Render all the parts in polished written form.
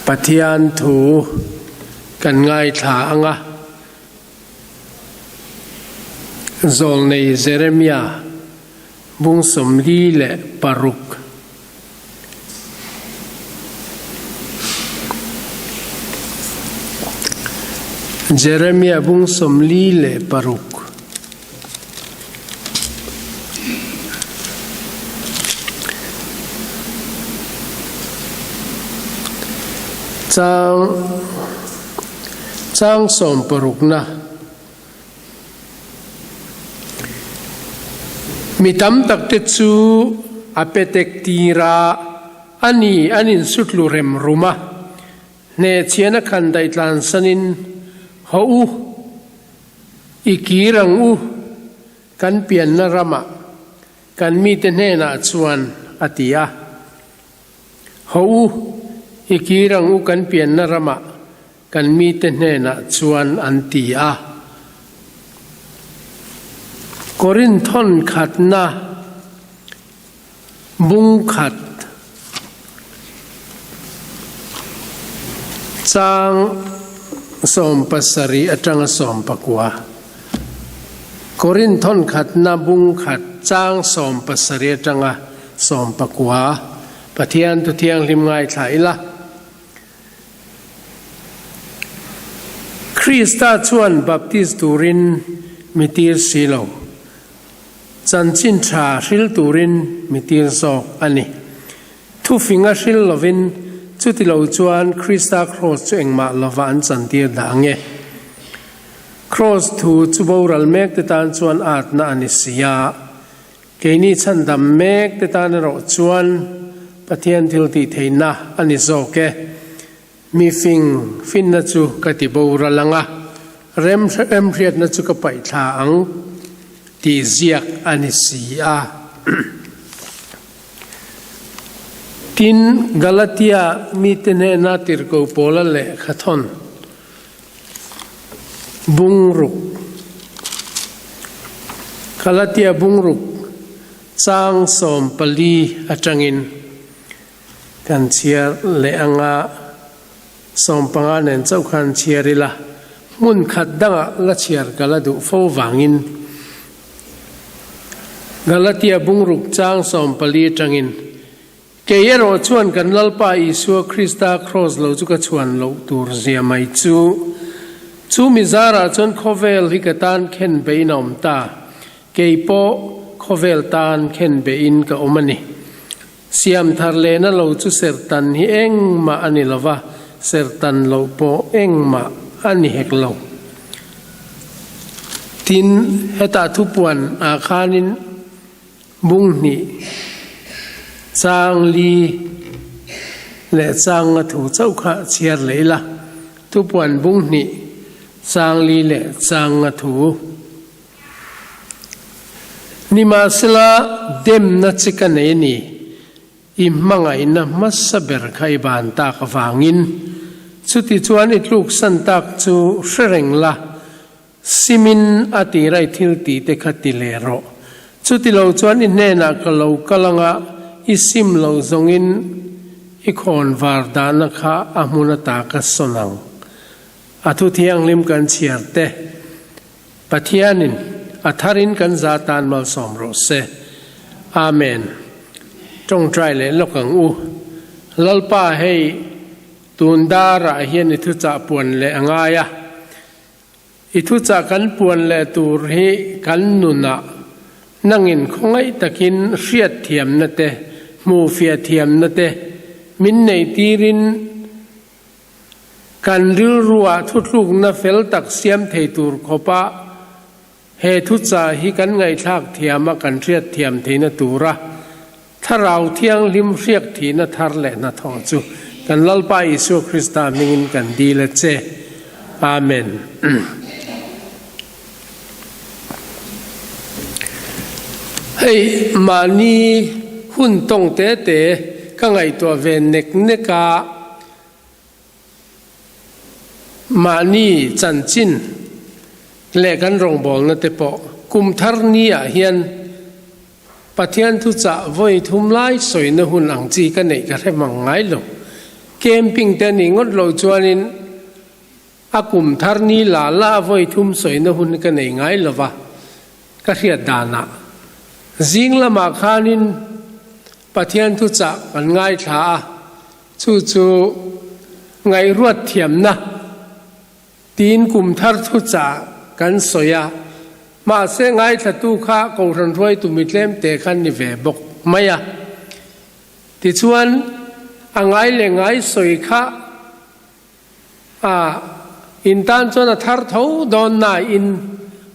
Pathian thu kan ngaithla ang a. Zawlnei Jeremia bung 46. Jeremia bung 46. Chang chang sawm parukna Mi tam takte chu a petek tira a ni an insutlu rem rum a, hnehchhiahna khan daih tlansanin, Hawh u, i kir ang u, kan pianna ramah kan mite hnenah chuan a ti a. Hawh u, i kir ang u kan pianna ramah kan mite hnenah chuan an ti a. Korinthon khatna bung khat chang 70 atanga 19. Korinthon khatna bung khat chang 70 atanga 19. Pathian thu thianghlim ngaithla ila. Krista chuan baptis turin mi tir si lo, chanchin tha hril turin mi tir zawk a ni. Thufinga hril lovin chuti lo chuan Krista kraws chu engmah lova an chantir dah ang e. Kraws thu chu boral mek te tan chuan atna a ni si a. Keini chhandam mek te tan erawh chuan Pathian thil tih theihna a ni zawk e. Mi fing finna chu ka ti boral ang a, rem remhriatna chu ka paih thla ang tih ziak a ni si a. Tin, Galatia mite hnena tirhkoh Paula lehkha thawn Bungruk Galatia bungruk chang 14 atangin kan chhiar leh anga 15 nen chauh khan chhiar ila, hmun khat dangah la chhiar ka la duh fo vangin Galatia bungruk chang 14 atangin Kei erawh chuan kan Lalpa Isua Krista kraws lo chu ka chhuan loh tur zia mai chu. Chu mi zarah chuan khawvel hi ka tan khen bein a awm ta. Kei pawh khawvel tan khen bein ka awm a ni. Siam thar lehna lo chu sertan hi engmah a ni lo va, sertan loh pawh engmah a ni hek lo. Tin, hetah thupuan ah khanin Bung hnih, chang li leh chang nga thu chauh kha chhiar leh ila, thupuan bung hnih, chang li leh chang nga thu. Nimahsela, demna chi ka nei a ni, i hmangaihna hmasa ber kha i ban tak avangin, chuti chuan i tluksan tak chu hre reng la, Simin a ti rai thil tih te kha ti leh rawh. Chuti lo chuan i hnenah ka lo kal anga i sim loh zawngin i khawn var dahna kha a hmun ata ka sawn ang. A thu thianghlim kan chhiar te Pathianin a tharin kan za tan malsawm rawh se. Amen. Tawngtai leh lawk ang u. Lalpa hei tun darah hian i thuchah puan leh a ngai a. I thuchah kan puan leh tur hi kan nunah nangin khawngaih takin hriatthiamna te, hmuhfiahthiamna te min neihtirin kan rilruah thutlukna fel tak siam thei tur khawpa he thuchah hi kan ngaihthlak thiama kan hriatthiam theihna tura Thlarau Thianghlim hriak thihna thar leh hnathawh chu kan Lalpa Isua Krista hmingin kan dil a che. Amen. Hei mahni hun tawng te te ka ngaihtuah ve nek nek a, mahni chanchin leh kan rawngbawlna te pawh kum thar ni ah hian Pathian thuchah vawi thum lai sawina hun ang chi ka neih ka hre mang ngai lo. Camping te nih ngawt loh chuanin a kum thar ni la la a vawi thum sawina hun ka nei ngai lo va, ka hriat danah zing lamah khanin Pathian thuchah kan ngaithla a, chu chu ngaihruat thiamna tiin kum thar thuchah kan sawi a, mahse ngaithlatu kha Kohhran hruaitu mi tlemte khan ni ve bawk mai a. Tichuan, a ngai leh ngai sawi kha a in tan chuan a thar tho dawn nain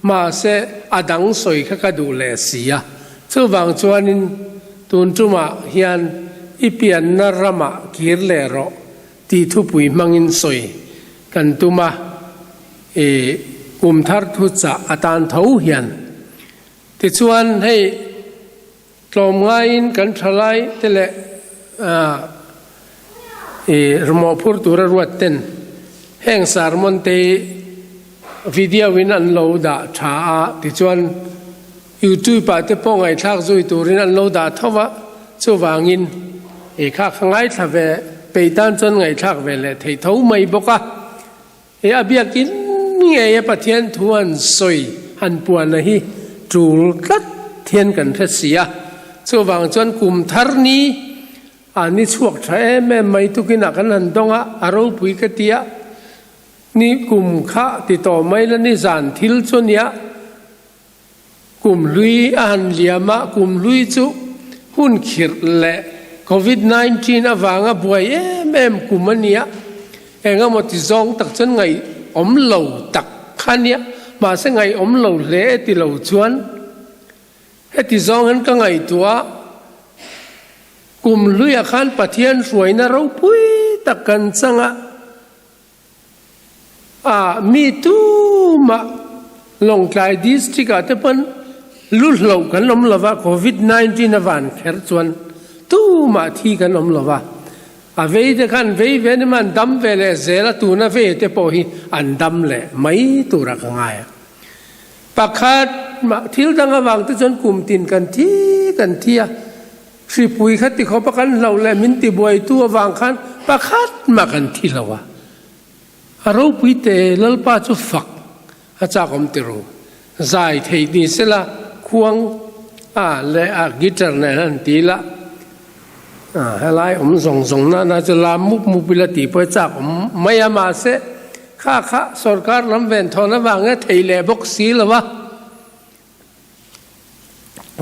mahse a dang sawi kha ka duh leh si a. Chuvang chuanin tun tumah hian i pianna ramah kir leh rawh tih thupui hmangin sawi kan tum a, i kum thar thuchah atan tho hian. Tichuan hei. Tlawmngaiin kan thalai te leh i mawhphur tura ruat ten heng sermon te hi video in an lo dah tha a, tichuan youtube ah te pawh ngaihthlak zui turin an lo dah tho va, chuvangin i kha kha ngaithla ve peih tan chuan ngaihthlak ve leh thei tho mai bawk a. He a biakin ngei a Pathian thu han sawi han puana hi tul tlat hian kan hre si a, chuvang chuan kum thar ni a ni chhuak tha em em mai tukinah kan han dawng a, a ropui ka ti a, ni kum kha ti tawh mai la ni zan thil chu nia kum hlui a han liam a, kum hlui chu hun khirh leh Covid 19 avanga buai em em kum a nia, eng emaw ti zawng tak chuan ngaihawm lo tak kha nia, mahse ngaihawm lo hle e ti lo chuan heti zawng hian ka ngaihtuah a, kum hluiah khan Pathian hruaina ropui tak kan chang a. A mi tumah Lawngtlai District ah te pawn lu hloh kan awm lo va, Covid 19 a van kher chuan tumah thi kan awm lo va. A vei te khan vei ve ni man dam ve leh zel a, tuna vei te pawh hi an dam leh mai tura ka ngai a. Pakhat mah thil dang avang te chuan kum tin kan thi kan thi a. Hripui kha ti khawpa kan hlauh leh min ti buaitu avang khan pakhat mah kan thi lo a. A ropui te Lalpa chu fak a chak awm ti ru. Zai thei ni sela khuang a leh a guitar nen han ti la, a helai awm zawng zawng nana chu lam mup mup ila tih pawh a chak awm mai a mahse kha kha sorkar lam venthawn avang e thei leh bawk si lo a.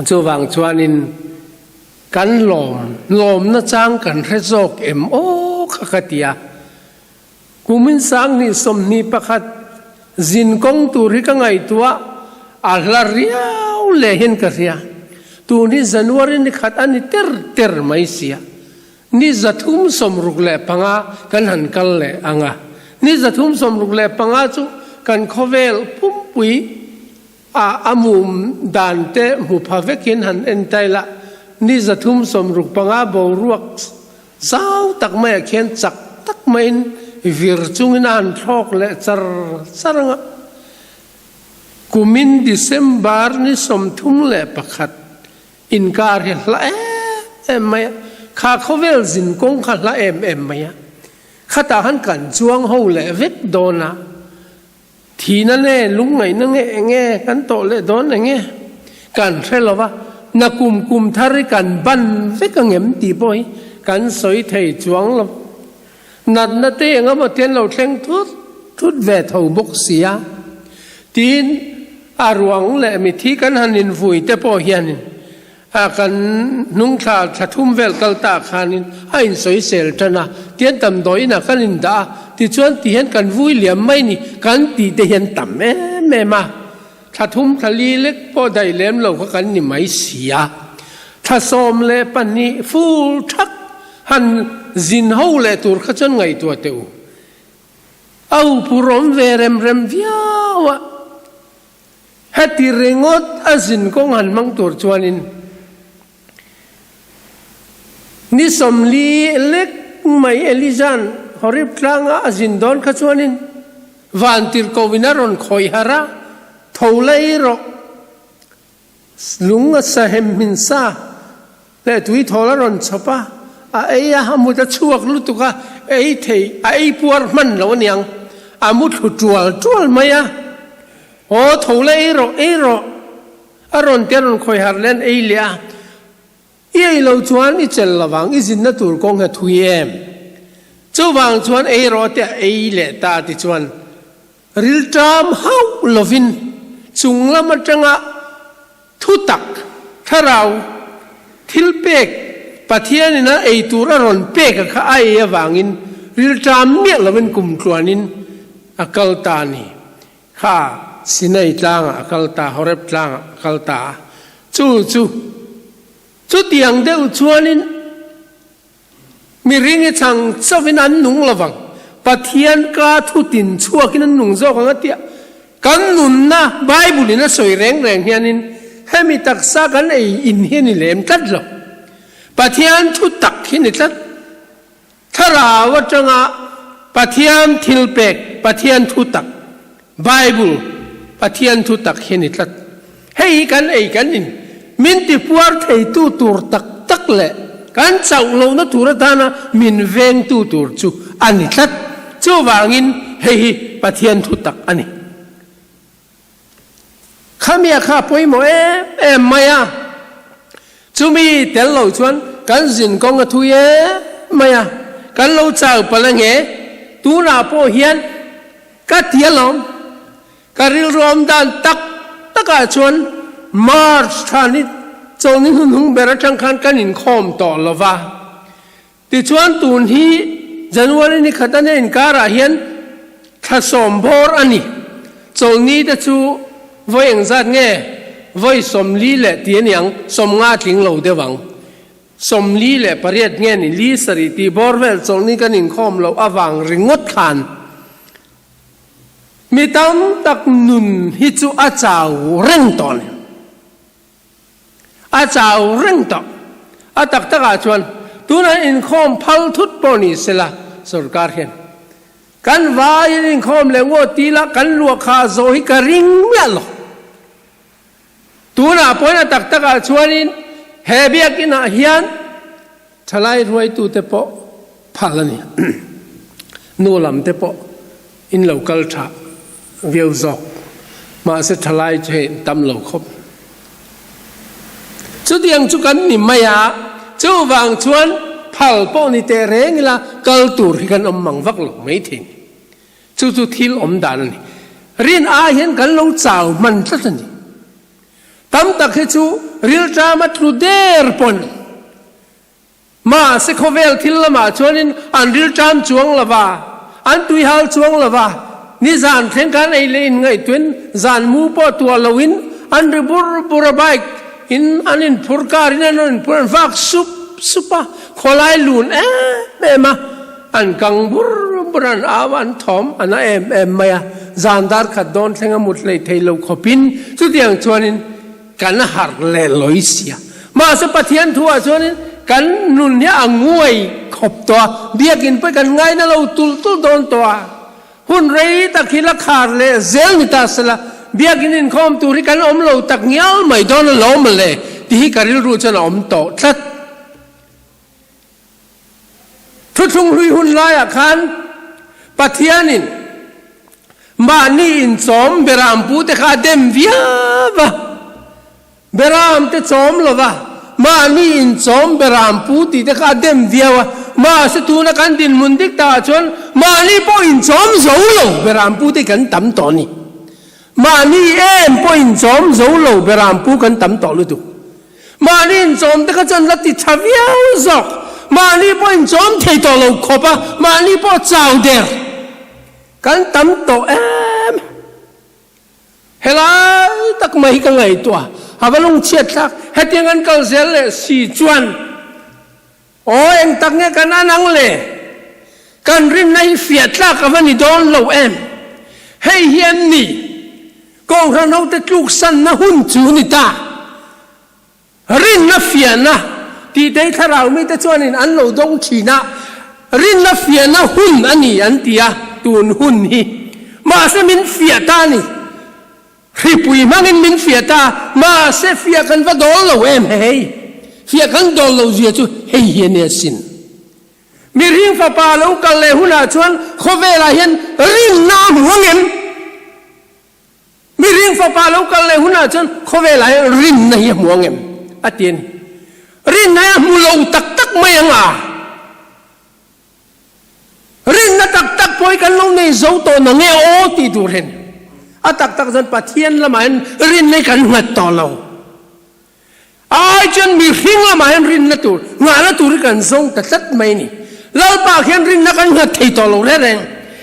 Chuvang chuanin kan lawm lawmna chang kan hre zawk em aw kha ka ti a. Kumin sanghnih 21 zin kawng tur hi ka ngaihtuah a hla riau leh hian ka hria. Tun hi January ni khat a ni ter ter mai sia. Ni 365 kan han kal leh ang a. Ni 365 chu kan khawvel pumpui a a mum dan te hmu pha vekin han en tai la, ni 365 boruak zau tak maiah khian chak tak maiin vir chungin a han thlawk leh char char ang a. Kumin December ni 31 inkar hi hla em em mai a, kha khawvel zin kawng kha hla em em mai a, khatah khan kan chuang ho leh vek dawn a. Thihna nge, lungngaihna nge eng nge kan tawh leh dawn eng nge kan hre lo va, na kum kum thar hi kan ban vek ang em tih pawh hi kan sawi thei chuang lo. Natna te eng emaw te an lo thleng thut thut ve tho bawk si a, tin a ruang leh mithi kan han invui te pawh hianin A kan hnung thla thla thum vel kal ta khanin a insawisel tan a, tian damdawi inah kan indah a, tichuan ti hian kan vui liam mai ni kan tih te hian tam em em a, thla thum thla li lek pawh daih lem lo kha kan ni mai si a, thla 12 fur thak han zin ho leh tur kha chuan ngaihtuah teh u. A upurawm ve rem rem viau a. Heti ringawt a zin kawng han hmang tur chuanin ni 40 lek mai Eliza'n Horeb tlanga a zin dawn kha chuanin vantirhkohin a rawn khawih harh a, tho lei rawh, lung a sa hem hmin sa leh tui thawl a rawn chhawp a. A ei a, a mut a chhuak lutuk a, ei thei, a ei puar hman lo aniang, a mu thlu tual tual mai a. Aw tho la ei rawh, ei rawh, a rawn ti a rawn khawi harh leh an ei leh a. I ei lo chuan i chelh lovang, i zinna tur kawng hi a thui em? Chuvang chuan ei rawh te a ei leh ta tichuan rilṭam hauh lovin chung lam aṭanga thutak, thlarau, thilpek Pathianin a ei tur a rawn pek a kha a ei avangin rilṭam miah lovin kumtluanin a kal ta a ni. Kha Sinai tlangah a kal ta, Horeb tlangah a kal ta a, chu chu chutiang deuh chuanin mihring i chang chauhin an nung lo vang, Pathian ka thu tin chhuakin an nung zawk ang a tia. Kan nunna Bible in a sawi reng reng hianin hemi taksa kan ei in hi a ni lem tlat lo. Pathian thu tak hi ni tlat. Thlarau atanga Pathian thilpek, Pathian thu tak, Bible, Pathian thu tak hi a ni tlat. Hei hi kan ei kan in min tipuar theitu tur tak tak leh kan chauh lohna tur atana min vengtu tur chu a ni tlat. Chuvangin hei hi Pathian thu tak a ni. Khamia kha a pawimawh em em mai a, chumi tel lo chuan kan zin kawng a thui em mai a, kan lo chau palh ange, tunah pawh hian ka ti alawm, ka rilru awm dan tak takah chuan March thla ni chawlhni hnuhnung ber atang khan kan inkhawm tawh lo va, Tichuan tun hi January ni khat ania inkarah hian thla sawmbawr a ni. Chawlhni te chu vawi engzat nge? Vawi 40 leh ti a niang, 50 tling lo deuh ang. 48 nge ni li sarih tih bawr vel chawlhni kan inkhawm loh avang ringawt khan mi tam tak nun hi chu a chau reng tawh a ni. A chau reng tawh. A tak takah chuan tunah inkhawm phal thut pawh ni sela sorkar hian kan vaiin inkhawm leh ngawt ti ila kan luahkha zawh hi ka ring miah lo. Tunah pawhin a tak takah chuanin he biakinah hian thalai ruaitute pawh phal a ni. Nu lam te pawh in lo kal tha viau zawk. Mahse thalai chu hei tam lo khawp. Chutiang chu kan ni mai a, chuvang chuan phal pawh ni teh reng ila kal tur hi kan awm mang vak lo mai thei ni. Chu chu thil awm dan a ni. Rin ai hian kan lo chau hman tlat a ni. Tam tak hi chu rilṭama tlu der pawn Mahse khawvel thil lamah chuanin an rilṭam chuang lo va, an tuihal chuang lo va, nizan thleng khan ei leh inngaihtuin zan mu pawh tuah loin an ri bur bur a, bike in an inphur car in an rawn inphur an vak sup sup a, khawlai lun em em a, an kang bur bur a, an au a, an thawm a na em em mai a, zan dar khat dawn thleng a mut hleih thei lo khawpin chutiang chuanin Kan harh leh lawi sia. Mahse Pathian thu ah chuanin kan nun hi a nguai khawp tawh a, biakinn pawh kan ngaina lo tulh tulh dawn tawh a. Hun rei tak hi la khar leh zel ni ta sela, biakinn inkhawm tur hi kan awm lo tak ngial mai dawn alawm le tih hi ka rilru chuan a awm tawh tlat. Thuthlung hlui hun laiah khan Pathianin mahni inchawm Beram pute kha a dem viau va, Beram te chawm lo va, mahni inchawm Beram pu tih te kha a dem viau a, mahse tuna kan dinhmun dik takah chuan mahni pawh inchawm zo lo Beram pute kan tam tawh a ni. Mahni em pawh inchawm zo lo Beram pu kan tam tawh lutuk. Mahni inchawm te kha chuan la ti tha viau zawk. Mahni pawh inchawm thei tawh lo khawp a, mahni pawh chau der kan tam tawh em. Helai tak mai hi ka ngaihtuah, a va lungchhiat thlak. Hetiang an kal zel leh si chuan aw eng tak nge kan an ang le? Kan rinna hi fiah tlak a va ni dawn lo em? Hei hi em ni? Kohhran hote tluksanna hun chu ni ta. Rinna fiahna tih te hi thlarau mite chuanin an lo dawng thin a, rinna fiahna hun a ni an ti a, tun hun hi. Mahse min fiah ta a ni. Hripui hmangin min fiah ta a, mahse fiah kan va dawl lo em hei. Fiah kan dawl lo zia chu hei hi a nia sin. Mihring Fapa lo kal leh hunah chuan khawvelah hian rinna a hmu ang em? Mihring Fapa lo kal leh hunah chuan khawvelah hian rinna hi a hmu ang em? A ti a ni. Rinna hi a hmu lo tak tak mai ang a. Rinna tak tak pawh hi kan lo nei zo tawh na nge aw tih tur hian a tak tak chuan Pathian lamah hian rinna hi kan nghat tawh lo. Ai chuan mihring lamah hian rinna tur, nghahna tur hi kan zawng ta tlat mai a ni. Lalpa khian rinna kan nghat thei tawh lo reng reng.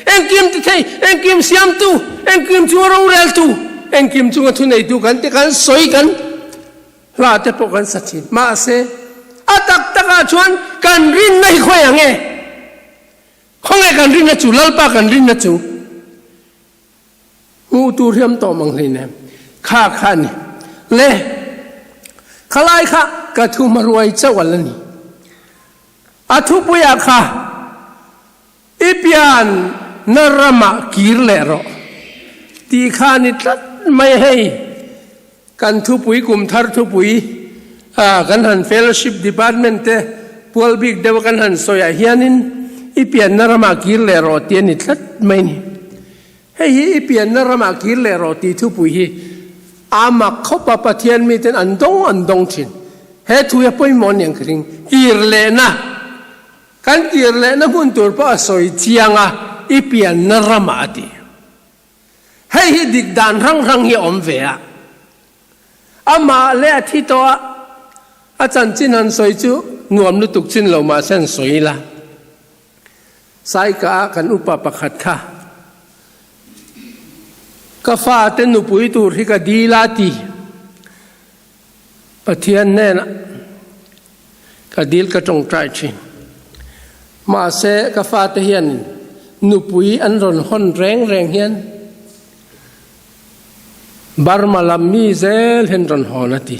Engkim ti thei, engkim siamtu, engkim chunga roreltu, engkim chunga thuneitu kan ti kan sawi kan hla te pawh kan sa thin. Mahse, a tak takah chuan kan rinna hi khawi ang e? Khawnge kan rinna chu? Lalpa kan rinna chu? Hmuh tur hi am tawh mang hleinem. Kha kha a ni. Le, khalai kha ka thu hmaruai chauh a la ni. A thupuiah kha i pian na ramah kir leh rawh tih kha a ni tlat mai hei. Kan thupui kum thar thupui kan han fellowship department te pual bik deuh a kan han sawi ah hianin i pianna ramah kir leh rawh tih a ni tlat mai ni. Hei hi i pianna ramah kir leh rawh tih thupui hi a mak khawp a Pathian miten an dawng an dawng thin. He thu hi a pawimawh aniang ka ring. Kir lehna kan kir lehna hmun tur pawh a sawi chiang a i pianna ramah a ti. Hei hi dik dan hrang hrang hi a awm ve a. Amah leh a thi tawh a, a chanchin han sawi chu nuam lutuk chin lo mahse han sawi ila. Saika ah kan upa pakhat kha ka fate nupui tur hi ka dil a ti. Pathian hnenah ka dil ka tawngtai thin. Mahse ka fate hian nupui an rawn hawn reng reng hian Burma lam mi zel hian rawn hawn a ti.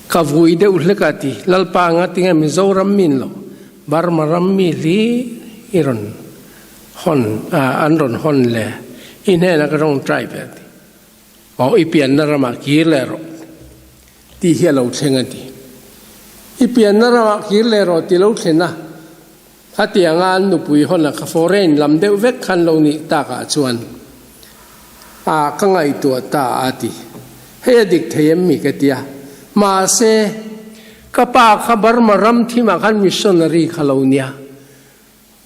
Ka vui deuh hlek a ti. Lalpa anga tinge Mizoram min lo Burma ram mi hli i rawn hawn an rawn hawn le i hnenah ka tawngtai ve a ti. Aw, i pianna ramah kir leh rawh tih hi a lo thleng a ti. I pianna ramah kir leh rawh tih lo thlen a, khatianga an nupui hawn a kha foreign lam deuh vek khan lo nih takah chuan a ka ngaihtuah ta a ti. Hei a dik thei em mi ka ti a. Mahse, ka pa kha Burma ram thimah khan missionary kha lo nia.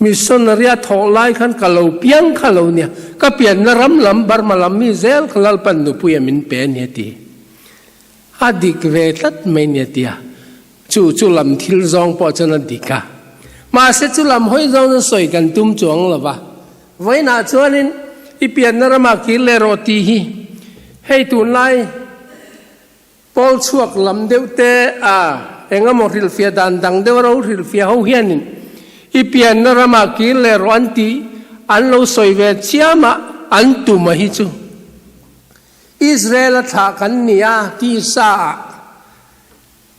Missionary a thawh lai khan ka lo piang kha lo nia, ka pianna ram lam Burma lam mi zel kha Lalpan nupuia min pe a ni a ti. A dik ve tlat mai ni a ti a, chu chu lam thil zawng pawh chuan a dik a. Mahse chu lam hawi zawng chuan sawi kan tum chuang lo va, vawiinah chuanin i pianna ramah kir leh rawh tih hi hei tunlai Pawl chhuak lam deuh te a eng emaw hrilhfiah dan dang deuh ro hrilhfiah ho hianin i pianna ramah kir leh rawh an tih an lo sawi ve chiam a, an tum a hi chu Israel a thlah kan ni a tisa ah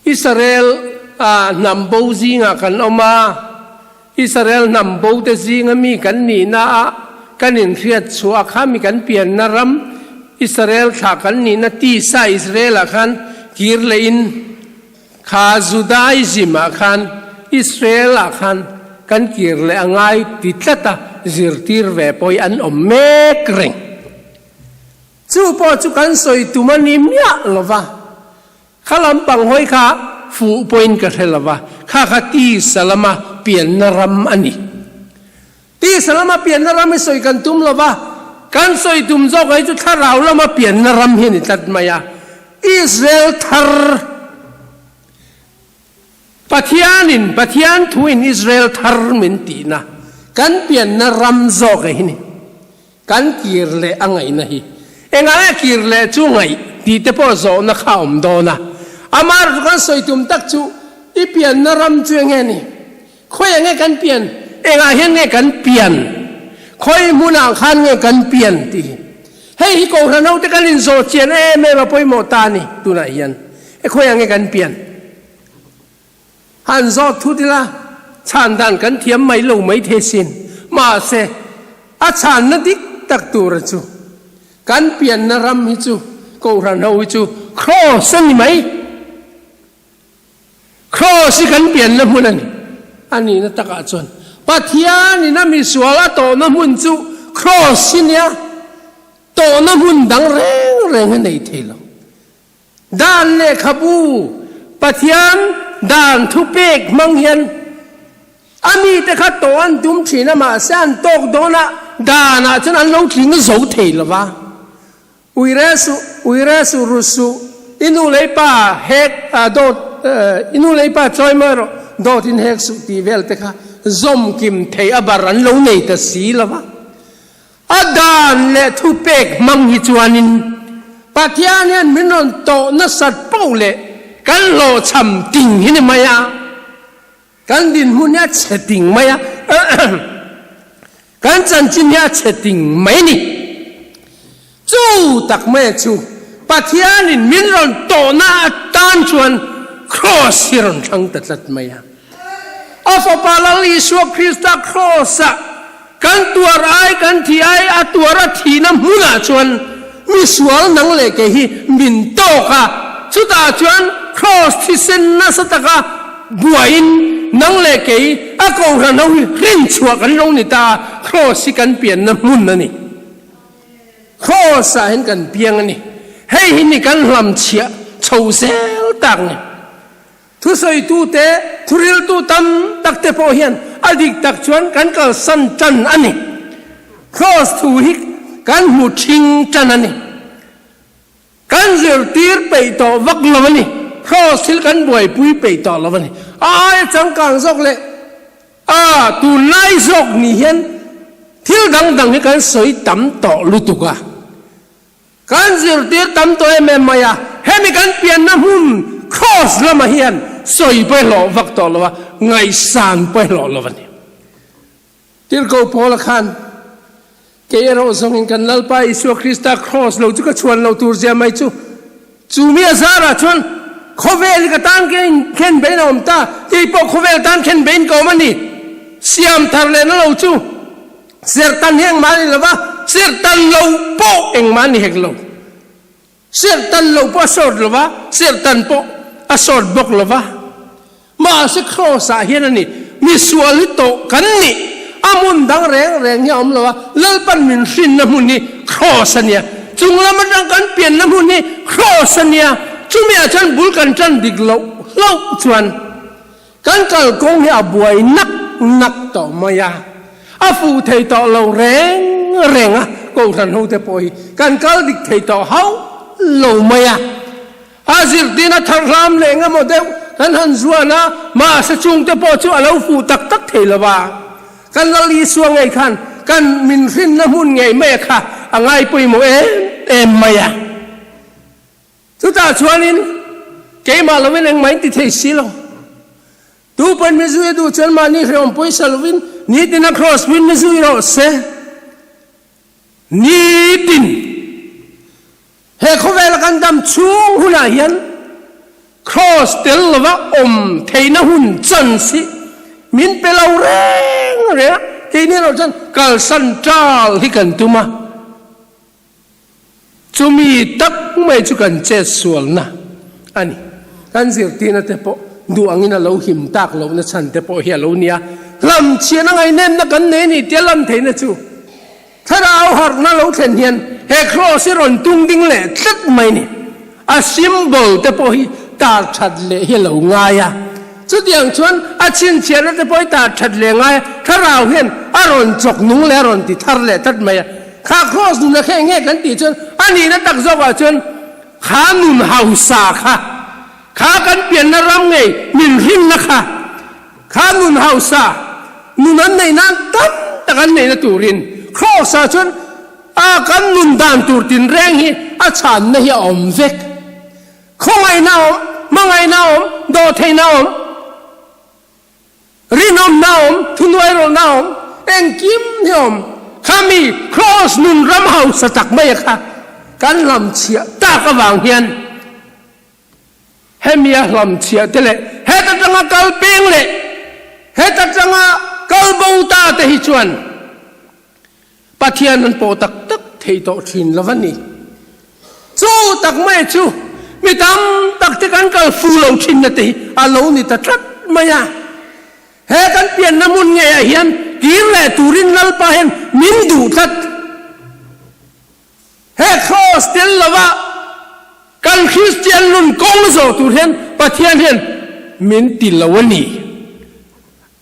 Israel a hnam bo zingah kan awm a, Israel hnam bo te zinga mi kan nihna ah kan inhriat chhuah a khami kan pianna ram Israel thlah kan nihna tisa Israel ah khan kir leh in kha Judaism ah khan Israel ah khan kan kir leh a ngai ti tlat a zirtir ve pawh hi an awm mek reng. Chu pawh chu kan sawi tum a ni miah lova. Kha lampang hawi kha fuh pawhin ka hre lo va, kha kha tisa lama pianna ram a ni. Tisa lama pianna ram hi sawi kan tum lo va, kan sawi tum zawk hi chu thlarau lama pianna ram hi a ni tlat mai a. Israel thar Pathianin Pathian thuin Israel thar min tihna kan pianna ram zawk hi ni. Kan kir leh a ngaihna hi engah nge kir leh chu ngaih tih te pawh zawhna kha a awm dawn a. Amah kan sawi tum tak chu i pianna ram chu enge ni? Khawi enge kan pian? Engah hian nge kan pian? Khawi hmunah khan nge kan pian tih hi. Hei hi Kohhran hote kan inzawh chian em em a pawimawh ta a ni tunah hian. E khawi enge kan pian? Han zawt thut ila, chhan dan kan thiam mai lo mai thei sin. Mahse, a chhanna dik tak tura chu, kan pianna ram hi chu, Kohhran ho hi chu Kraws a ni mai. Kraws hi kan pianna hmun a ni. A nihna takah chuan Pathianin a misual a tawhna hmun chu Kraws hi nia, tawhna hmun dang reng reng a nei thei lo. Dan lehkhabu Pathian dan thupek hmang hian a mite kha tawh an tum thin a, mahse an tawk dawn a, danah chuan an lo tling zo thei lo va. Uire suh, uire suh, ru suh, i nu lei pa hek, dawt, i nu lei pa chawi mawi rawh, dawt in hek suh tih vel te kha zawm kim thei a bar an lo nei ta si lo va. A dan leh thupek hmang hi chuanin Pathian hian min rawn tawh nasat poh leh kan hlawhchham ting hi ni mai a, kan dinhmun hi a chhe ting mai a, kan chanchin hi a chhe ting mai a ni. Chu tak mai chu Pathianin min rawn tawhna atan chuan Kraws hi rawn thlang ta tlat mai a. A Fapa Lal Isua Krista Kraws-ah kan tuar ai, kan thi ai, a tuar a thihna hmunah chuan misual nang leh kei hi min tawk a, chutah chuan Kraws thisen nasa taka buaiin nang leh kei a kohhran ho hi hrinchhuah kan lo ni ta a, Kraws hi kan pianna hmun a ni. Kraws-ah hian kan piang a ni. Hei hi ni kan hlamchhiah chho zel tak ni. Thusawitu te, thuriltu tam tak te pawh hian a dik tak chuan kan kalsan tan a ni. Kraws thu hi kan hmu thing tan a ni. Kan zirtir peih tawh vak lo a ni. Kraws thil kan buaipui peih tawh lo a ni. A aia changkang zawk leh a tunlai zawk ni hian thil dang dang hi kan sawi tam tawh lutuk a. Kan zirtir tam tawh em em mai a, hemi kan pianna hmun Kraws lamah hian sawi pawh hlawh vak tawh lo a, ngaihsan pawh hlawh lo a ni. Tirhkoh Paula khan, Kei erawh zawngin kan Lalpa Isua Krista Kraws lo chu ka chhuan lo tur zia mai chu, chu mi a zarah chuan khawvel hi ka tan khen bein a awm ta, kei pawh khawvel tan khen bein ka awm a ni, siam thar lehna lo chu. Serhtan hi engmah a ni lo va, serhtan lo pawh engmah a ni hek lo. Serhtan lo pawh a sawt lo va, serhtan pawh a sawt bawk lo va. Mahse Kraws-ah hian a ni, misual hi tawh kan nih, a hmun dang reng reng hi a awm lo a, Lalpan min hrinna hmun hi Kraws a nia, chung lam atang kan pianna hmun hi Kraws a nia, chumiah chuan bul kan tan dik loh hlauh chuan, Kan kalkawng hi a buai nak nak tawh mai a, a fuh thei tawh lo reng reng a, Kohhran hote pawh hi kan kal dik thei tawh hauh lo mai a. A zirtin a thar hlam leh engemaw deuh kan han zuan a, mahse chungte pawh chu a lo fuh tak tak thei lo va. Kan Lal Isua ngei khan kan min hrinna hmun ngei mai a kha a ngai pawimawh em em mai a. Chutah chuanin keimah lovin engmah in ti thei si lo. Tu pawn mi zui a duh chuan mahni hrehawm pawisa lovin nitin a kraws puiin mi zui rawh se. Nitin he khawvela kan dam chhung hunah hian kraws tel lova awm theihna hun chance hi min pe lo reng reng a, keini erawh chuan kalsan ṭal hi kan tum a. Chumi tak mai chu kan chet sualna a ni. Kan zirtirna te pawh duh angin a lo him tak lohna chhan te pawh hi a lo nia. Hlamchhian a ngaihnenna kan nei a ni tia lan theihna chu thlarau harhna lo thlen hian he kraws hi rawn tung ding leh tlat mai a ni. A symbol te pawh hi tar that leh hi a lo ngai a. Chutiang chuan a chhinchhiahna te pawh hi tar that leh ngai a, thlarau hian a rawn chawk nung leh a rawn ti thar leh tlat mai a. Kha kraws nuna kha eng nge kan tih chuan a nihna tak zawkah chuan kha nun hausa kha, kha kan pianna ram ngei min hrinna kha, kha nun hausa nun an neih nan tam tak an neihna turin kraws ah chuan a kan nun dan tur tinreng hi a chhanna hi a awm vek. Khawngaihna a awm, hmangaihna a awm, dawhtheihna a awm. Rinawmna a awm, thunuairawlhna a awm, engkim hi a awm. Khami Kraws nun ram hausa tak mai a kha kan hlamchhiah tak avang hian hemia hlamchhiah te leh heta tanga kal peng leh heta tanga kal bo ta te hi chuan Pathian an pawh tak tak thei tawh thin lo a ni. Chu tak mai chu mi tam tak te kan kal fu lo thinna te hi a lo ni ta tlat mai a. He kan pianna hmun ngeiah hian kir leh turin Lalpa hian min duh tlat. He Kraws tel lova kan Kristian nun kawng zawh tur hian Pathian hian min ti lo a ni.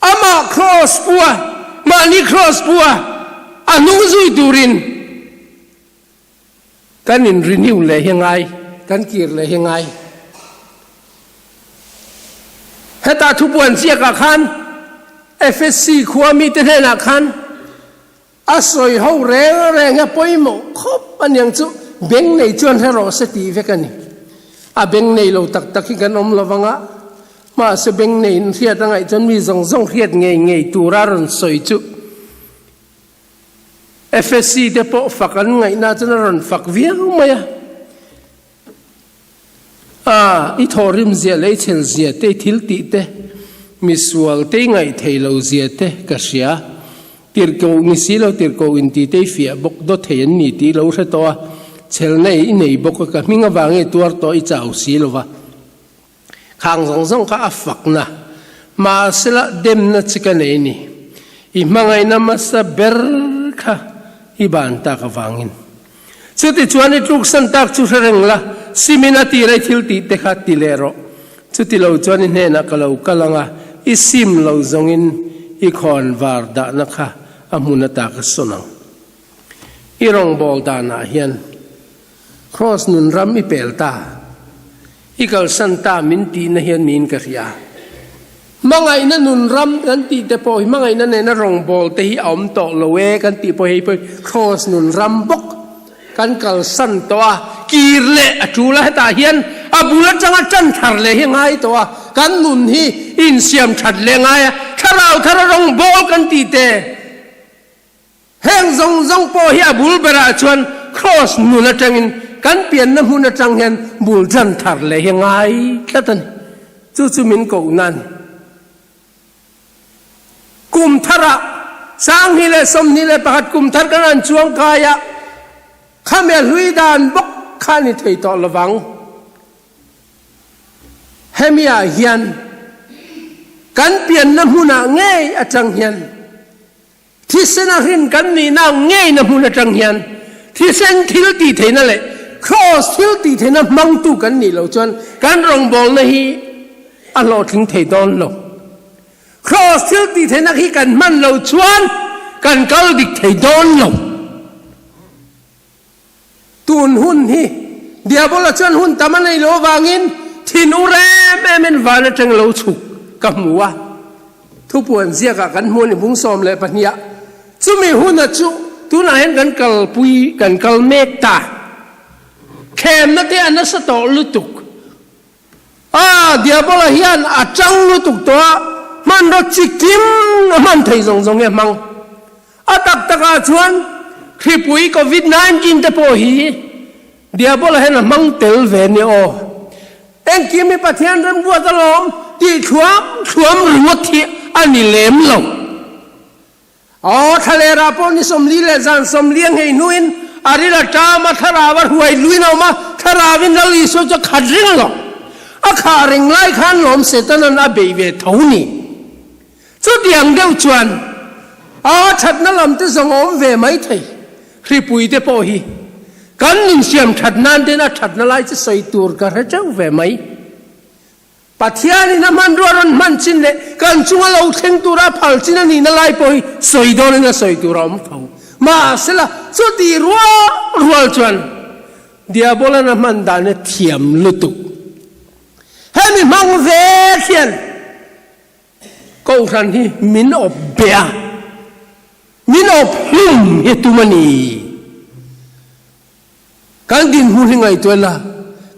Amah Kraws pu a, mahni Kraws pu a, a hnung zui turin Kan in renew leh hi ngai, kan kir leh hi ngai. Heta thupuan chiakah khan FSC khua mite hnenah khan a sawi ho reng reng hi a pawimawh khawp a niang chu beng nei chuan hre rawh se tih vek a ni. A beng nei lo tak tak hi kan awm lo vang a, mahse beng neiin hriat a ngaih chuan mi zawng zawng hriat ngei ngei tura rawn sawi chu FSC te pawh fak an ngaihna chuan a rawn fak viau mai a. A, i thawhrim zia leh i chhel zia te, i thil tih te, misual te i ngaih thei lo zia te ka hria. Tirhkoh ni si lo, tirhkoh inti te i fiah bawk, dawt thei an ni tih i lo hre tawh a, chhelna i nei bawk a, ka hming avangin i tuar tawh i chau si lo va. Khang zawng zawng kha a fakna, mahsela demna chi ka nei ni. I hmangaihna hmasa ber kha i ban tak avangin. Chutichuan i tluksan tak chu hre reng la, simin a tira i thil tih te kha ti leh rawh. Chuti lo chuan i hnenah ka lo kal ang a, i sim lo zawngin i khawn var dahna kha a hmun ata ka sawn ang. I rawngbâwl dânah hian Kraws nun ram i pêl ta, i kalsan ta min tihna hian niin ka hria. Hmangaihna nun ram kan tih te pawh hi hmangaihna nena rawngbâwl te hi a awm tawh lo e kan tih pawh hei pawh hi Kraws nun ram bawk kan kalsan tawh a, kir leh a ṭul a, hetah hian a bul aṭanga ṭan thar leh hi a ngai tawh a, kan nun hi insiam ṭhat leh a ngai a, thlarau thara rawngbâwl kan tih te. Heng zawng zawng pawh hi a bul berah chuan Kraws nun atangin kan pianna hmun atang hian bul tan thar leh hi ngai tlat a ni. Chu chu min kohna a ni. Kum tharah 2021 kum thar kan han chuang kai a, khami a hlui dan bawk kha a ni thei tawh lovang. Hemi ah hian kan pianna hmunah ngei atang hian Thisen a hrin kan nihna ngeina hmun atang hian thisen thil tih theihna leh Kraws thil tih theihna hmangtu kan nih loh chuan kan rawngbawlna hi a hlawhtling thei dawn lo. Kraws thil tih theihna hi kan hman loh chuan kan kal dik thei dawn lo. Tun hun hi Diabola chuan hun tam a nei lo avangin thin u rem emin van atang lo chhuk ka hmu a. Thupuan ziakah kan hmu a ni bung 12 ah. Chumi huna chu tunah hian kan kalpui kan kal mek ta. Thlemna te a nasa tawh lutuk. A, Diabola hian a tang lutuk tawh a, hmanraw chi kim a hman thei zawng zawng hi a hmang. A tak takah chuan hripui Covid 19 te pawh hi Diabola hian a hmang tel ve nia aw. Engkim hi Pathian remruat alawm tih thluam thluam ringawt hi a ni lem lo. Aw, thlalerah pawh ni 40 leh zan 40 a nghei hnuin a ril a ṭam a, thlarau a hruai luin a awm a, thlarauvin Lal Isua chu a khat reng lo. A khah reng lai khan lawm Setanan a beih ve tho ni. Chutiang deuh chuan a ṭhatna lam te zawng a awm ve mai thei. Hripui te pawh hi kan insiam ṭhat nan ten a ṭhatna lai chu sawi tur ka hre ṭeuh ve mai. Pathianin a hmanrua rawn hman chin leh kan chunga lo thleng tura a phal chin a nihna lai pawh hi sawi dawnin a sawi tur a awm tho. Mahsela, chuti rual rual chuan Diabolan a hman dan hi thiam lutuk. Hemi hmang vek hian Kohhran hi min awp beh a, min awp hlum hi tum a ni. Kan dinhmun hi ngaihtuah ila,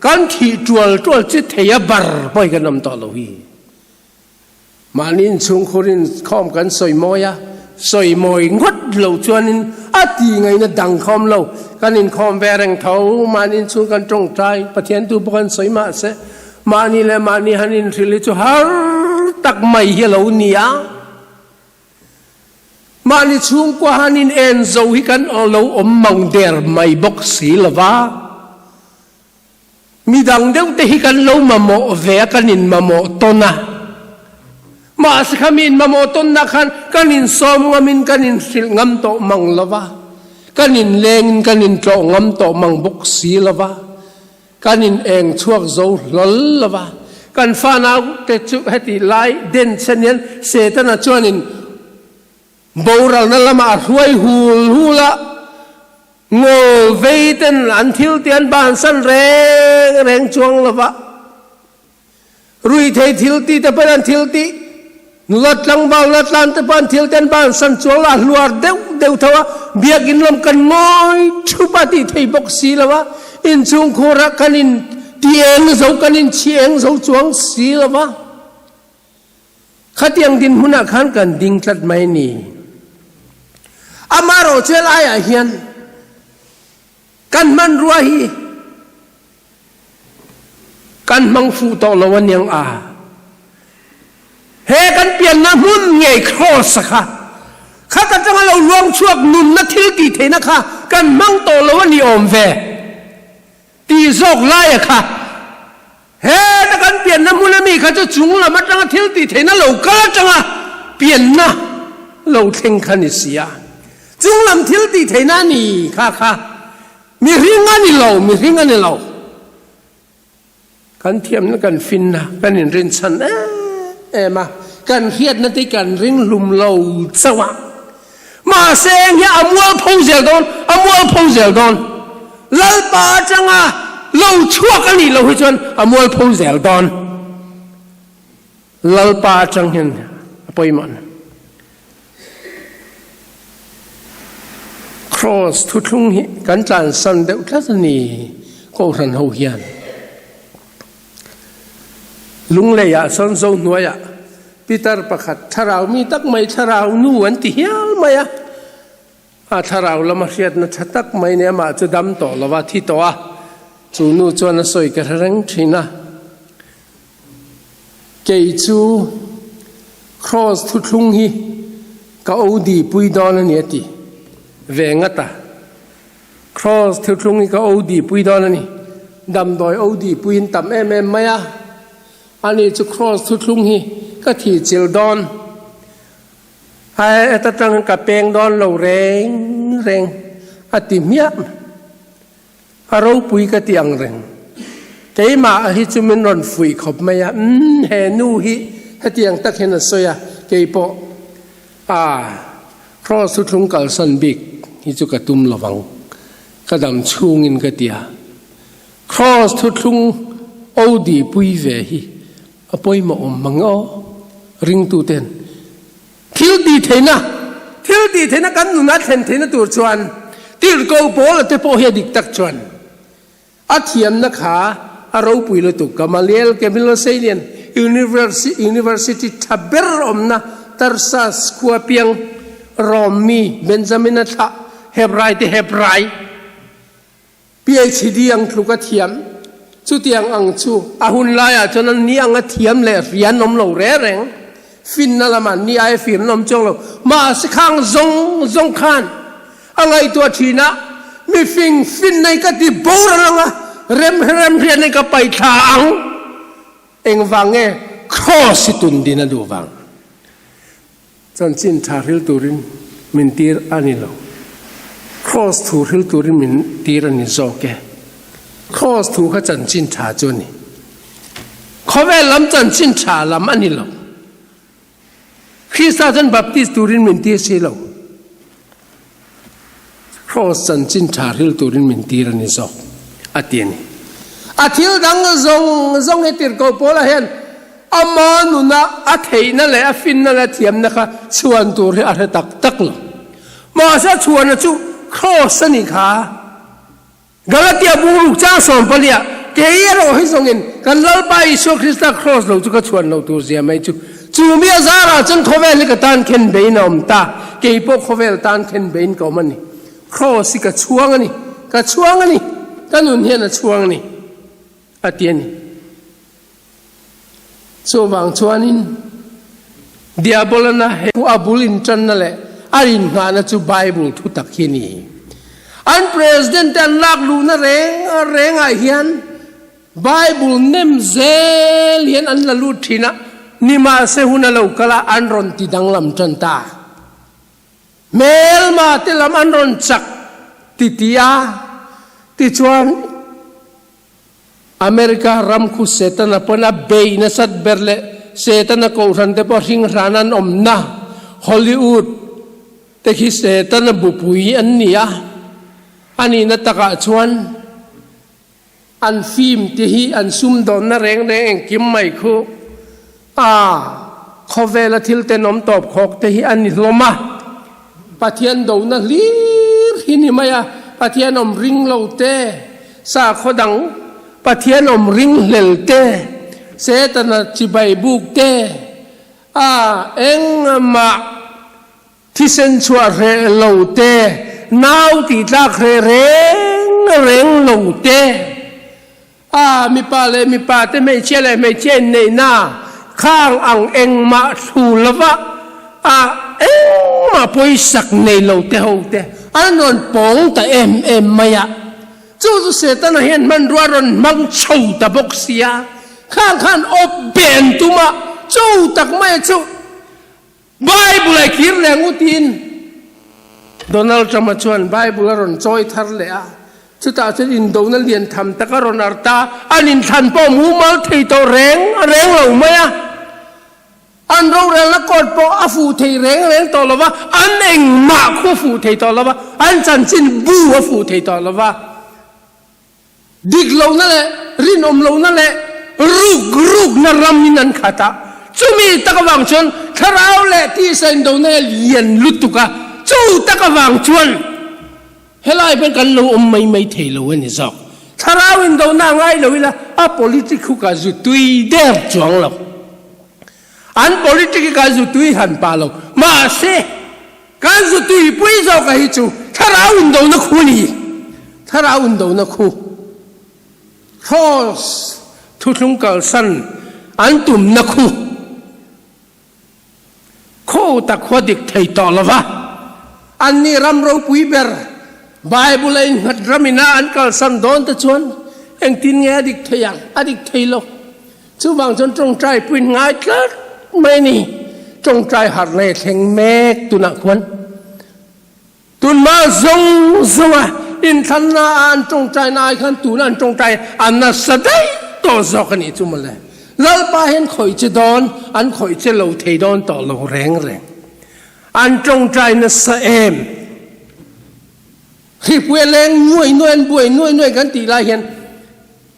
kan thih tual tual chi thei a bar pawh hi kan awm tawh lo hi. Mahni inchhungkhurin khawm kan sawi mawi a, sawi mawi ngawt lo chuanin a ti ngaihna dang kha awm lo. Kan inkhawm ve reng tho, mahni inchhung kan tawngtai, Pathian tu pawh kan sawi mahse, mahni leh mahni han inhrilh hi chu har tak mai hi a lo ni a. Mahni chhungkua han in en zo hi kan lo awm mang der mai bawk si lo va, midang deuh te hi kan lo mamawh ve a, kan in mamawh tawn a. Mahse kha mi inmamawh tawnna khan kan insawm ngamin kan inhrilh ngam tawh mang lo va, kan inlengin kan intlawh ngam tawh mang bawk si lo va, kan in eng chhuak zo hlawl lo va. Kan fanau te chu heti lai den chen hian Setana chuanin Boralna lamah a hruai hul hul a, ngawl vei ten an thil te an bansan reng reng chuang lo va. Ruithei thil ti te pawhin an thil tih, nula tlangval nula tlan te pawh an thil te an bansan chuang lo, a hluar deuh deuh tho a, biakinn lam kan ngawi thup a tih thei bawk si lo a, inchhungkhurah kan in ti eng zo kan in chhi eng zo chuang si lo va. Khatiang dinhmunah khan kan ding tlat mai ni. Amaherawhchu helaiah hian kan hmanrua hi kan hmang fuh tawh lo aniang a. He kan pianna hmun ngei Kraws a kha, khat atanga lo luang chhuak nunna thil tih theihna kha kan hmang tawh lo a ni awm ve. Tih zawk laia kha, heta kan pianna hmun ami kha chu chung lam atanga thil tih theihna lo kal atanga pianna lo thleng kha ni si a. Chung lam thil tih theihna a ni kha kha mihring a ni lo, mihring a ni lo. Kan thiamna kan finna kan inrinchhan em em a, kan hriatna te kan ring hlum lo chauh a. Mahse eng hi a mualpho zel dawn, a mualpho zel dawn. Lalpa atanga lo chhuak a nih loh hi chuan a mualpho zel dawn. Lalpa atang hian a pawimawh na. Kraws thuthlung hi kan tlansan deuh tlat a ni Kohhran ho hian. Lungleiah sawn Zohnuaiah Pitar pakhat thlarau mi tak mai thlarau nu an ti hial mai a, a thlarau lama hriatna tha tak mai nia amah chu dam tawh lo va, thi tawh a, chu nu chuan a sawi ka hre reng thin a. Kei chu Kraws thuthlung hi ka OD pui dawn a ni a ti ve ngat a. Kraws thuthlung hi ka OD pui dawn a ni. Damdawi OD puiin tam em em mai a. Ani chu Kraws thuthlung hi ka thih chilh dawn. Ai heta tang ka peng dawn lo reng reng a ti hmiah. A ropui ka ti ang reng. Keimah hi chu min rawn fuih khawp mai a, umm he nu hi hetiang tak hian a sawi a, keipawh ah Kraws thuthlung kalsan bik hi chu ka tum lovang, ka dam chhungin ka ti a. Kraws thuthlung OD pui ve hi a pawimawh awm mang aw, ringtuten Thil tih theihna, Thil tih theihna kan nuna thlen theihna tur chuan tirhkoh Paula te pawh hi a dik tak chuan a thiamna kha a ropui lutuk. Gamaliel Camillosalian University tha ber awmna Tarsus khua piang Rom mi Benjamina thlah Hebrai te Hebrai PHD ang tluk a thiam. Chutiang ang chu a hun laiah chuan an ni anga thiam leh rian awm lo reng reng. Finna lamah ni aia fir an awm chuang lo. Mahse khang zawng zawng khan a ngaihtuah thin a, mifing finna hi ka ti boral ang a, rem rem rian hi ka paihthla ang. Engvang nge Kraws hi tun din a duh vang? Chanchin tha hril turin min tir a ni lo. Kraws thu hril turin min tir a ni zawk e. Kraws thu kha chanchin tha chu a ni. Khawvel lam chanchin tha lam a ni lo. Krista chuan baptist turin min tir si lo. Kraws chanchin tha hril turin min tir a ni zawk, a ti a ni. A thil dang zawng zawng hi tirhkoh Paula hian ama nuna a theihna leh a finna leh a thiamna kha chhuan tur hi a hre tak tak lo. Mahse a chhuana chu Kraws a nih kha. Galatia bungruk chang sawmpalia kei erawh hi zawngin kan Lalpa Isua Krista Kraws lo chu ka chhuan lo tur zia mai chu. Chu mi a zarah chuan khawvel hi ka tan khen bein a awm ta, kei pawh khawvel tan khen bein ka awm a ni. Kraws hi ka chhuang a ni, ka chhuang a ni, ka nun hian a chhuang a ni, a ti a ni. Chuvang chuanin Diabolana he a bul intanna leh a inngahna chu Bible thu tak hi a ni. An President te an lak luhna reng rengah hian Bible nem zel hian an la lut thin a. Nimahse hun a lo kal a, an rawn ti danglam tan ta. Hmelma te lam an rawn chak ti ti a, tichuan America ram khu Setana pawn a bei nasat ber leh Setana kohhran te pawh hringhran an awmna Hollywood te khi Setana bupui an ni a, a nihna takah chuan An film te hi an sumdawnna reng reng engkim mai khu a khawvela thil tenawm tawp khawk te hi a ni hlawm a. Pathian dona hlir hi ni mai a, Pathian awm ring lo te, sakhaw dang Pathian awm ring hlel te, Setana chibai buk te, a engmah Thisen chhuah hreh lo te, nau tih tlak hreh reng reng lo te, a mipa leh mipa te hmeichhia leh hmeichhia inneihna khang ang engmah thlu lova a engmah pawisak nei lo te ho te an rawn pawng ta em em mai a. Chu chu Setana hian hmanrua rawn hmang chho ta bawk sia, khang khan awp ben tum a, chu tak mai chu Bible a kir leh ngutin Donald Trump-a chuan Bible a rawn chawi thar leh a, chutah chuan indona lian tham tak a rawn ar ta, an inthlan pawh mumal thei tawh reng reng lo mai a, an rorelna court pawh a fuh thei reng reng tawh lo va, an engmah khu a fuh thei tawh lo va, an chanchin bu a fuh thei tawh lo va. Dik lohna leh rinawm lohna leh ruk rukna ramin an khat a, chumi tak avang chuan thlarau leh tisa indona hi a lian lutuk a, chu tak avang chuan helai pawhin kan lo awm mai mai thei lo a ni zawk. Thlarau indona a ngai lo ila a politic khu ka zu tui der chuang lo. An politic hi ka zu tui han pah lo, mahse, Kan zu tuipui zawk a hi chu thlarau indona khu a ni. Thlarau indona khu Cross thuthlung kalsan an tumna khu khaw tak khua dik thei tawh lo va, anni ram ropui ber Bible a innghat ram ina an kalsan dawn te chuan engtin nge a dik thei ang? A dik thei lo. Chuvang chuan tawngtai puin ngai tlat mai a ni. Tawngtai harh leh thleng mek tunah khuan tunma zawng zawnga inthlanna a an tawngtaina ai khan tuna an tawngtai a nasa daih tawh zawk a nih chu mawle. Lalpa hian khawih che dawn, an khawih che lo thei dawn tawh lo reng reng. An tawngtai nasa em? Hripui a leng nuai nuai an buai nuai nuai kan tih lai hian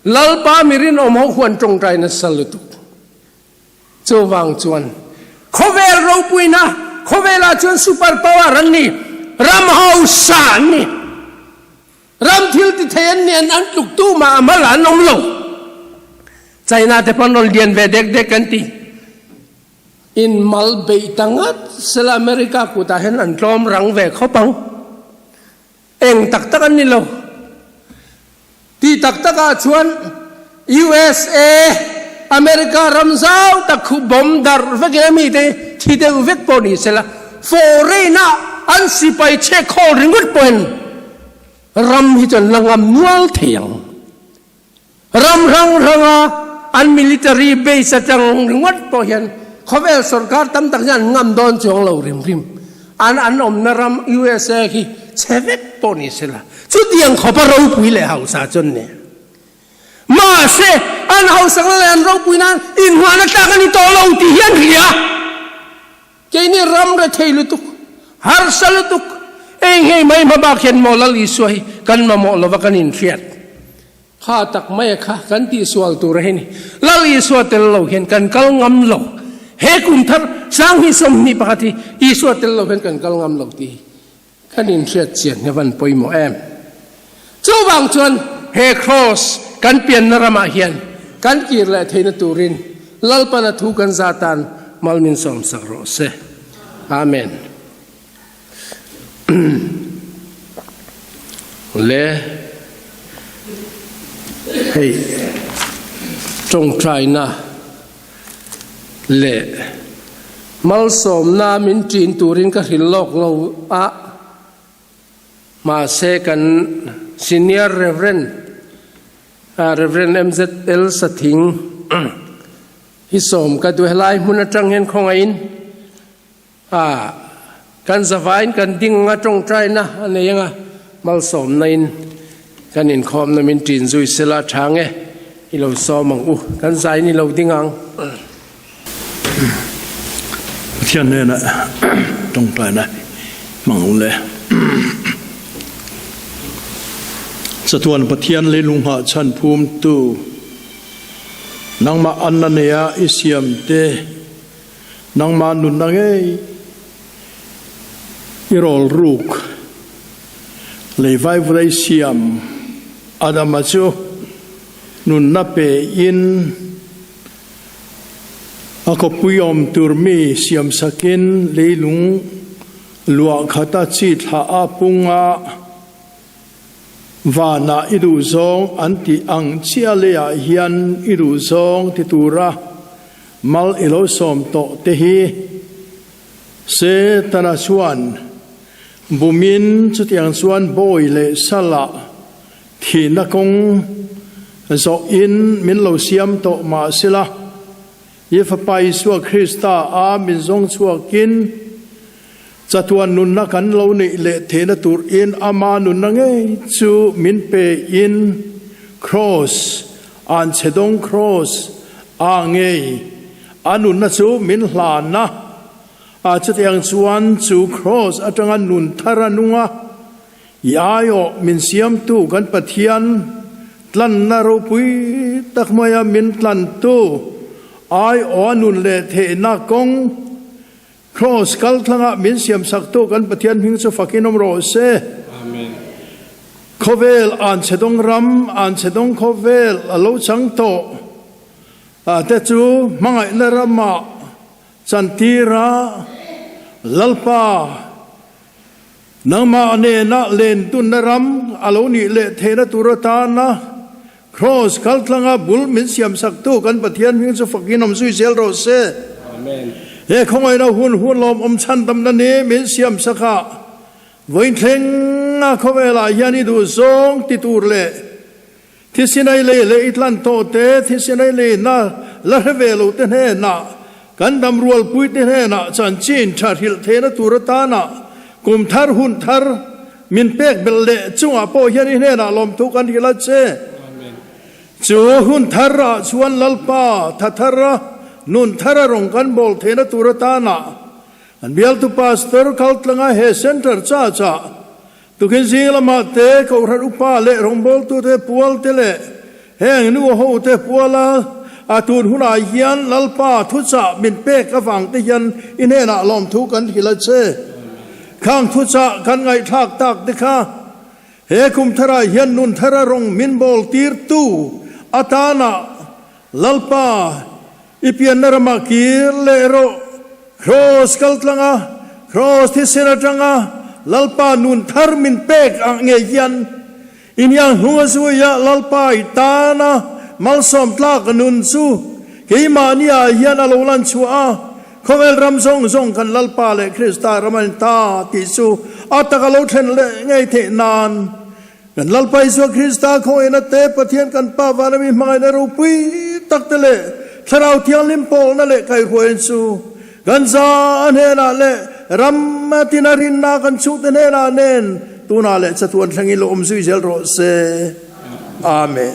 Lalpa mi rinawm ho huan tawngtai nasa lutuk. Chuvang chuan khawvel ropuina, khawvelah chuan super power an ni, ram hausa an ni, ram thil ti thei an ni, an an tluk tu mah a mal an awm lo. China te pawn rawn lian ve dek dek an ti. In mal beih ta ngat sela America kutah hian an tlawm rang ve khawp ang. Eng tak tak an ni lo. Ti tak takah chuan USA, America ram zau tak khu bomb darh vekin a mite thi deuh vek pawh ni sela foreign ah an sipai chhek khawl ringawt pawhin ram hi chuan la ngam nual thei ang. Ram hrang hranga an military base atang ringawt pawh hian khawvel sorkar tam tak hian an ngam dawn chuang lo rim rim. An an awmna ram USA hi chhe vek pawh ni sela chutiang khawpa ropui leh hausa chuan ni. Mahse an hausakna leh an ropui nan inhuahna tlak a ni tawh lo tih hi an hria. Keini ram rethei lutuk, harsa lutuk, eng hei mai hma bak hian maw Lal Isua hi kan mamawh lova kan inhriat kha tak mai a kha kan tihsual tur a hi ni. Lal Isua tel lo hian kan kal ngam lo. He kum thar 2021 hi Isua tel lo hian kan kal ngam lo tih hi kan inhriat chian hi a van pawimawh em. Chuvang chuan he Kraws kan pianna ramah hian kan kir leh theihna turin Lalpana thu kan za tan mal min sawmsak rawh se. Amen. Le hei tawngtaina leh malsawmna min ṭin turin ka hrilh lawk lo a, mahse kan Senior Reverend, Reverend MZL Sathing. Hi sawm ka duh helai hmun atang hian khawngaihin a kan zavain kan ding anga tawngtaina a nei anga malsawmna in kan inkhawmna min ṭin zui sela tha nge i lo sawm ang u kan zain i lo ding ang. Pathian hnena tawngtaina hmang u le. Chatuan Pathian leilung nghahchhan phumtu Nangmah anna neia i siam te, nangmah nunna ngei i rawl ruk lei vaivulei siam Adama chu nunna pe in a khawpui awm tur mi siam sakin leilung luah khata chi thlah a pung a. Vanah i duhzawng an tih ang chiah leiah hian i duhzawng ti tura mal i lo sawm tawh te hi Setana chuan bumin chutiang chuan bawi leh salah thihna kawng zawhin min lo siam tawh mahsela I Fapa Isua Krista a min zawng chhuakin chatuan nunna kan lo neih leh theihna turin Ama nunna ngei chu min pe in Kraws, Anchhedawng Kraws, a ngei a nunna chu min hlan a, a chutiang chuan chu Kraws atanga nun thar a nung a, I aiawh min siamtu kan Pathian tlanna ropui tak maia min tlantu aiawha nun leh theihna kawng Kraws kalthlanga min siamsaktu kan Pathian hming chu fakin awm rawh se. Khawvel anchhedawng ram, anchhedawng khawvel a lo chang tawh te chu hmangaihna ramah chantira Lalpa Nangmah nena len tunna ram a lo nih leh theihna tur atana Kraws kaltlanga bul min siamsaktu kan Pathian hming chu fakin awm zui zel rawh se. He khawngaihna hun hun lawmawm chhandamna ni min siamsak a, vawiin thlenga khawvelah hian i duh zawng ti tur leh Thisinai lei leh i tlan tawh te, thisinai leina la hre ve lo te hnenah, kan dam rualpui te hnenah chanchin tha hrilh theihna tur atana kum thar hun thar min pek belh leh chungah pawh hian i hnenah lawmthu kan hrilh a che. Chu hun thar ah chuan Lalpa tha thar a nun thar a rawn kan bawl theihna tur atana an bialtu Pastor Kaltlanga he Centre Church-ah Tukin zing lamah te Kohhran upa leh rawngbawltute pual te leh heng nu ho te puala a tun hunah hian Lalpa thuchah min pek avang te hian i hnenah lawmthu kan hrilh a che. Khang thuchah kan ngaihthlak tak te kha he kum tharah hian nun thara rawng min bawl tirtu atana Lalpa I pianna ramah kir leh rawh. Kraws kal tlang a, kraws thisen atanga Lalpa nun thar min pek ah ngei hian i hniang hnung a zui a, Lalpa i tana malsawm tlak nun chu keimahni ah hian a lo lan chhuah a, khawvel ram zawng zawng kan Lalpa leh Krista ram a ni ta tih chu a tak a lo thlen leh ngei theih nan Kan Lalpa Isua Krista khawngaihna te, Pathian kan Pa vana mi hmangaihna ropui tak te leh Thlarau Thianghlim pawlna leh kaihruaiin chu kan za a hnenah leh ram tina rinna kan chhungte hnenah nen tunah leh chatuan thlengin lo awm zui zel rawh se. Amen.